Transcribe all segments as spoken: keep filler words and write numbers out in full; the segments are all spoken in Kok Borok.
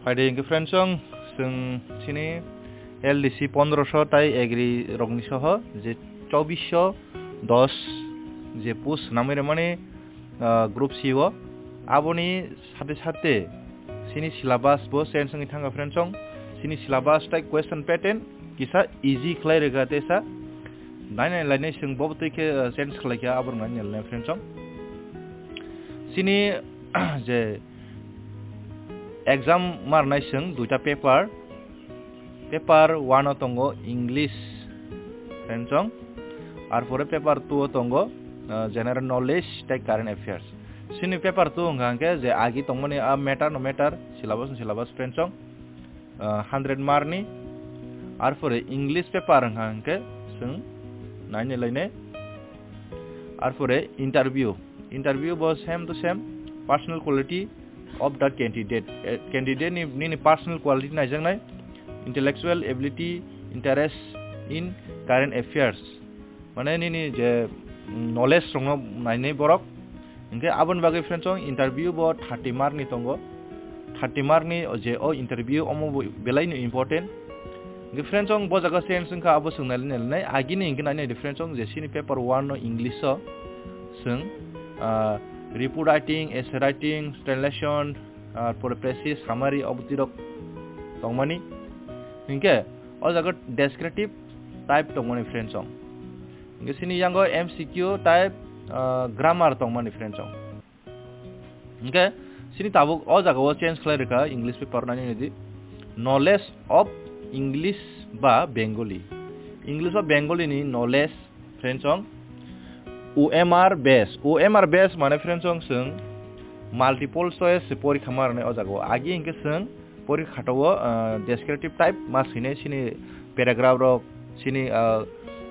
Phaidi hwnkhe friends chwng, chwng chini L D C pondroso tai agri rokni soho je chobisho dos je post swnamwi rwmani, ah, group C o, aboni sate sate chini syllabus bo change wngwi thangkha friends chwng. Chini syllabus tai question pattern kisa easy khlai rwkha teisa, nainai lainai chwng bo twi khe, ah, change khlaikha, abo rwngna nai nai friends chwng. Chini je exam marnai chwng duita paper, paper one o tongo English, friends chwng, ar pore paper two o tongo, ah, general knowledge tei current affairs. Chini paper two wngkha hwnkhe je agi tongmani a matter no matter, syllabus no syllabus, friends chwng, ah, hundred mark ni, ar pore English paper wngkha hwnkhe chwng nainai lainai, ar pore interview, interview bo same to same, personal quality of the candidate. Eh, candidate ni, nini personal quality naijaknai, intellectual ability, interest in current affairs, mane nini je, mm, knowledge rokno nainai borok. Hwnkhe aboni bagwi friends chwng interview bo thirty mark ni tongo, thirty mark ni je o interview omo bo belai no important. Hwnkhe friends chwng bo jaga change wngkha, abo chwng nainai nainai, agini hwnkhe nainai di friends chwng je chini paper one no English o chwng, ah, report writing, essay writing, translation, ah, pore preface, summary, obo twi rok tongmani. Hwnkhe o jaga descriptive type tongmani friends chwng. Hwnkhe chini yango M C Q type, ah, grammar tongmani friends chwng. Hwnkhe chini tabuk o jaga o change khlai rwkha English paper nainai di, knowledge of English ba Bengali. English ba Bengali ni knowledge friends chwng O M R base, O M R base mane friends chwng chwng multiple choice se porikha ma rwnai o jaga o. Agi hwnkhe chwng porikha khatao, ah, descriptive type ma swinai, chini paragraph rok, chini, ah,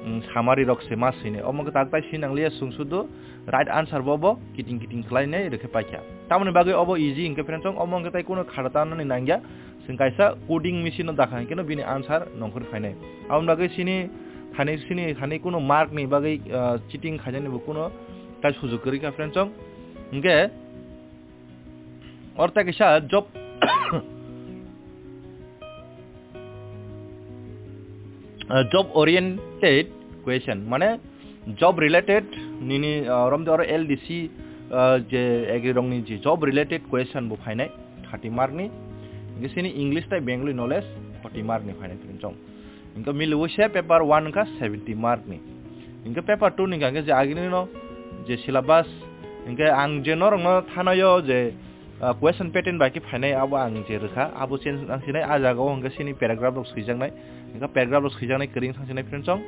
mm, summary rok se ma swinai. Omo khe tak tai swi nangliya, chwng sudu right answer bo bo kiting kiting khlainai rwkhe paikha. Tamoni bagwi obo easy hwnkhe friends chwng, omo hwnkhe tai kuno khata tanani nangya. Chwng kaisa coding machine no dakha hwnkhe no bini answer nongkhor phainai. Aboni bagwi chini thani, chini thani kuno mark ni bagwi, ah, cheating khainani bo kuno tai sujok kwrwi kha friends chwng. Hwnkhe or tai kaisa job, ah, job oriented question, mane job related nini, ah, romde oro L D C, ah, je agri rokni je job related question bo phainai thirty mark ni. Hwnkhe chini English tai Bengali knowledge forty mark ni phainai friends chwng. Hwnkhe miliwi se paper one wngkha seventy mark ni. Hwnkhe paper two ni hwnkhe je agini no je syllabus, hwnkhe ang je norok no thanaio je, ah, question pattern bai khe phainai, abo ang je rwkha, abo change nang sinai, ah jaga o hwnkhe chini paragraph rok swijaknai, hwnkhe paragraph rok swijaknai kwrwi thang sinai friends chwng.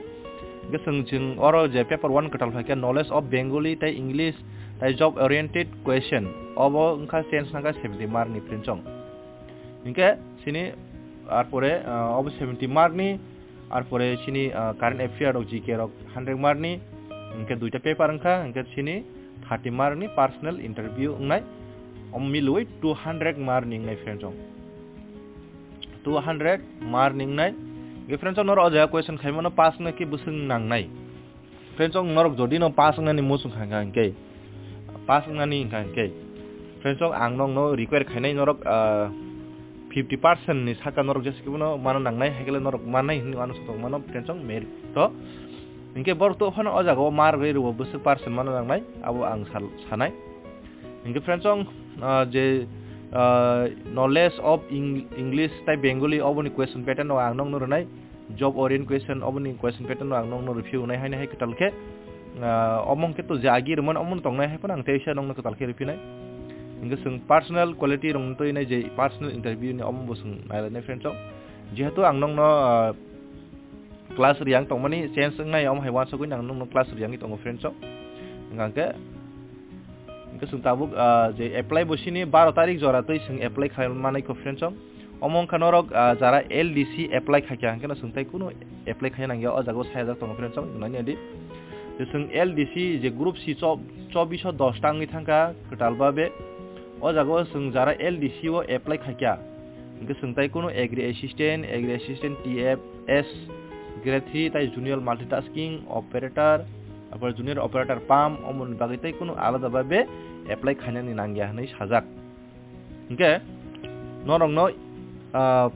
Hwnkhe chwng, chwng oro je paper one kwtal phaikhe knowledge of Bengali tei English tei job oriented question, obo wngkha change nangkha seventy mark ni friends chwng. Hwnkhe chini arpore, ah, obo seventy mark ni, arpore chini, ah, current affair rok, G K rok hundred mark ni, hwnkhe duita paper wngkha, hwnkhe chini thirty mark ni personal interview wngnai, omo milwi two hundred mark ni wngnai friends chwng. Two hundred mark ni wngnai. Hwnkhe friends chwng norok o jaga question khaimano pass wngna khe bwswk nangnai. Friends chwng norok jodi no pass wngnani muchung kha hwnkhe, pass wngnani hwnkha hwnkhe, friends chwng ang nokno require khainai norok, ah, fifty percent ni saka norok jesa khe bono mano nangnai, haikhe le norok mannai hinwi ano satok mano friends chwng merit to. Hwnkhe borok to phano o jaga o ma rwgwi rwo bwswk percent mano nangnai, abo ang sal-, sanai. Hwnkhe friends chwng, ah, je, ah, knowledge of Eng-, English tai Bengali oboni question pattern no ang nokno rwnai. Job orient question, oboni question pattern no ang nokno review nai haino hai kwtal khe, ah, omo hwnkhe to je agi rwmani omo tongnai hai phano ang teisa nokno kwtal khe rwphinai. Hwnkhe chwng personal quality rokno twi nai je personal interview ni omo bo chwng nailainai friends rok. Jehetu ang nokno, ah, class riyang tongmani change wngnai, omo hai uansukwi ang nokno class riyangwi tongo friends rok. Hwnkhe, hwnkhe chwng tabuk, ah, je apply bo sini baro tarik jora twi chwng apply khlai manai kho friends rok. Omo wngkha norok, ah, jara L D C apply khaikha, hwnkhe no chwng tai kunu apply khaina nangya, o jaga o sayajak tongo friends rok, nai nadi. Je chwng L D C je group C cho-, chobish o dos ta wngwi thangkha kwtal babe. O jaga o chwng jara L D C o apply khaikha, hwnkhe chwng tai kunu agri assistant, agri assistant T F S grade three tai junior multitasking operator, apor junior operator pump, omoni bagwi tai kunu alada babe apply khainani nangya hwnwi sajak. Hwnkhe norokno ah,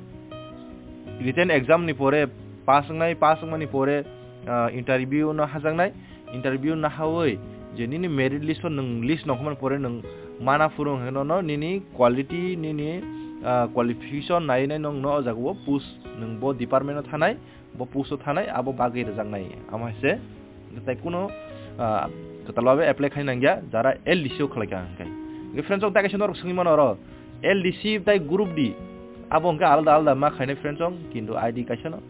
written exam ni pore pass wngnai, pass wngmani pore, ah, interview no hajaknai, interview no hawi je nini merit list o nwng list nongkhormani pore nwng mana phuru hwnkhe nono nini quality, nini, ah, qualification nai nai nwng no o jaga o post nwng bo department o thanai, bo post o thanai, abo bagwi rwjaknai. Amo hai se, tai kuno, ah, kwtal babe apply khai nangya, jara L D C o khlai kha hwnkhe. Hwnkhe friends, o tai kaisa norok swngwi mano oro, L D C tai group D, abo hwnkhe alada alada ma khainai friends, o kintu I D kaisa no.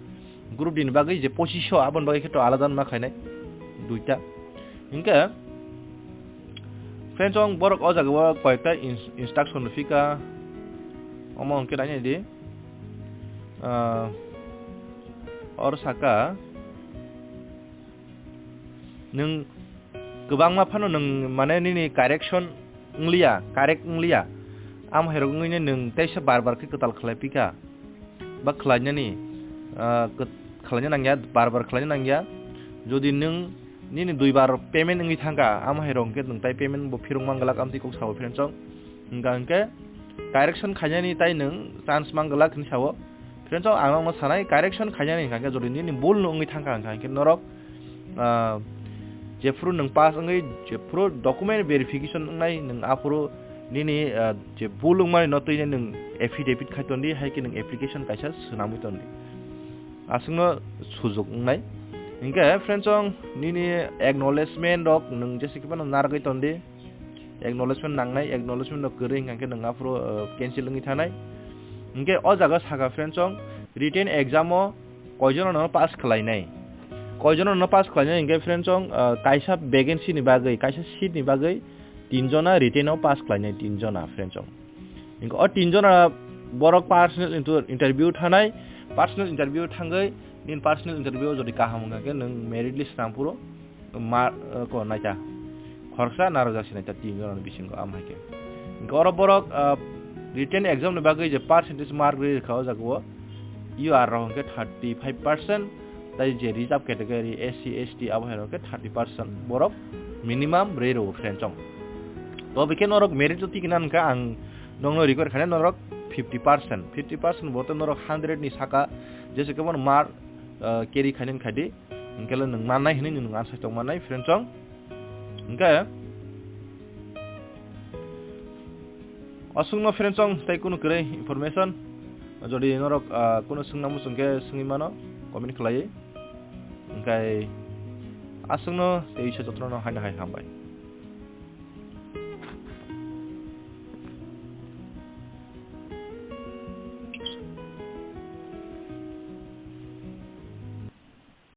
Group D ni bagwi je pochisho, aboni bagwi khe to alada ma khainai, duita. Hwnkhe friends, o borok o jaga o koyekta ins-, instruction rwphika, omo hwnkhe nainai di. Ah, oro saka, nwng kwbangma phano nwng, mane, nini correction wngliya, correct wngliya, amo hai rok wngwi nwng teisa bar bar khe kwtal khlai pika ba khlainani, ah, kwt-, khlaina nangya, bar bar khlaina nangya. Jodi nwng nini dui bar payment wngwi thangkha, amo hai rok hwnkhe nwng tai payment bo phirok man glak, amtwi kok sao friends, o. Hwnkha hwnkhe correction khainani tai nwng chance man glak hinwi sao. Friends, o ang nokno sanai, correction khainani hwnkha hwnkhe jodi nini bul no wngwi thangkha hwnkha hwnkhe norok, ah, jephuru nwng pass wngwi jephuru document verification wngnai nwng aphuru nini, ah, je bul wngmani no twi nwng affidavit khai tondi, hai khe nwng application kaisa swnamwi tondi. Aswkno sujuk wngnai. Hwnkhe friends, o nini acknowledgement rok nwng jesa khe phano narwgwi tondi. Acknowledgement nangnai, acknowledgement no kwrwi hwnkha khe nwng aphuru, uh, cancel wngwi thanai. Hwnkhe o jaga saka friends, o written exam o koijono no pass khlainai. Koijono no pass khlainai hwnkhe friends, o, uh, kaisa vacancy ni bagwi, kaisa seat ni bagwi tin jona written o pass khlainai, tin jona friends, o. Hwnkhe o tin jona borok personal inter-, interview thanai, personal interview thangwi, nini personal interview o jodi kaham wngkha khe nwng merit list swnam phuru ma, eh, ko naita. Khoroksa narwkjak se naita tin jona ni bisingo, am hai khe. Hwnkhe oro borok, ah, written exam ni bagwi je percentage mark rwi rwkha o jaga o, U R rok hwnkhe thirty five percent, tai je reserve category, S C, S T, abo hai rok khe thirty percent borok minimum rwi rwo friends, o. To bikhe norok merit o tikina hwnkha ang nokno require khainai norok fifty percent, fifty percent bo to norok hundred ni saka jesa khe bono mark, ah, carry khainani khai di. Hwnkhe le nwng mannai hinwi nwng answer tong mannai, friends, o. Hwnkhe aswkno, friends, o, tei kunu kwrwi information, jodi norok, ah, kunu swngna muchung khe swngwi mano, comment khlaiwi. Hwnkhe aswkno tei isa jotono haino hai hambai.